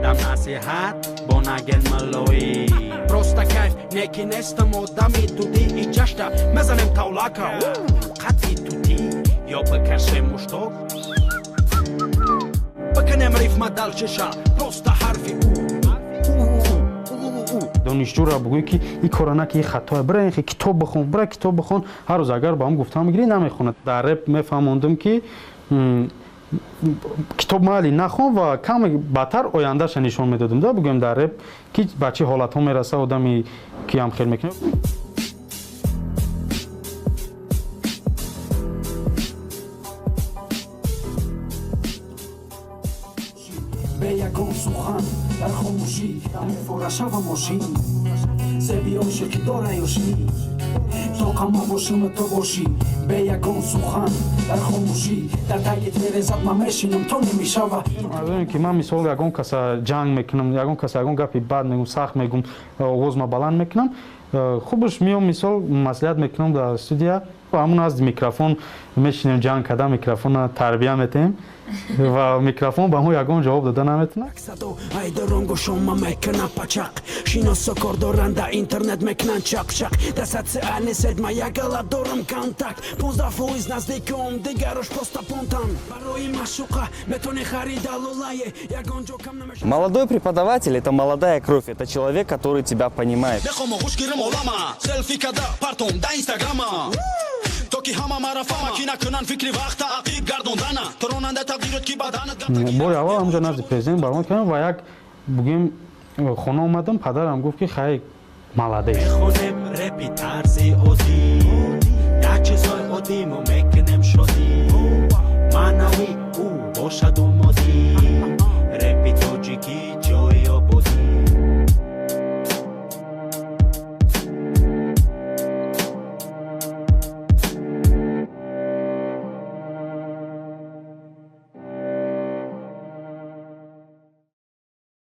Медам насиҳат бо наген малоӣ. Просто кайф неки нестам одами тудӣ иҷашта мезанем тавлака қатъи тутӣ ё бикашем мушток, бикунем рифма далчиша просто ҳарфи ӯ. Донишҷӯро бугӯй, ки ин кора наки, ин хатоя, бира ин китоб бихон, бира китоб бихон. Ҳар рӯз агар ба ҳам гуфтан мегирӣ, намехонад. Дар реп мефаҳмондум, ки китоб майли нахон ва каме баъдтар ояндаша нишон медодем да, бугӯем дар реп, ки ба чӣ ҳолатҳо мераса одами ки ҳам хел мекунад. Бе ягон сухан дар хомӯшӣ мефорашава мошин зеби ошиқӣ дора ёшӣ то қама бошим то бошӣ бе ягон сухан дар хомӯшӣ дар таги терезат ман мешинам то немишава. Аз ки ман мисол ягон каса ҷанг мекунам, ягон каса ягон гапи бад мегум, сахт мегум, овозма баланд мекунам, хубаш меом, мисол, маслиҳат мекунам дар студия, ҳамун назди микрофон мешинем, ҷанг карда микрофона тарбия метаҳем ва микрофон ба мо ягон ҷавоб дода наметавонад. Айдоронгошома мекуна пачақ шиносо кор доранд да интернет мекунанд чақчақ да социальный сеть ма ягала дорам контакт 15% наздиком дигарош просто понтан барои машуқа метони харида лулае ягон ҷо кам намешавад. Молодой преподаватель – это молодая кровь, это человек, который тебя понимает. Мехоҳам оғӯш гирам олама, селфи када партом да инстаграма, то ки ҳама мара фама, ки накунанд фикри вақта ақиб гардондана то ронанда тақдирот ки баданат. Бори аввал ҳамҷо назди президент баромад кардам ва як бугӯем хона омадам, падарам гуфт, ки хай, молодец. Мехонем репи тарзи оддӣ, дар чизҳои оддӣ мо мекунем шодӣ. Мана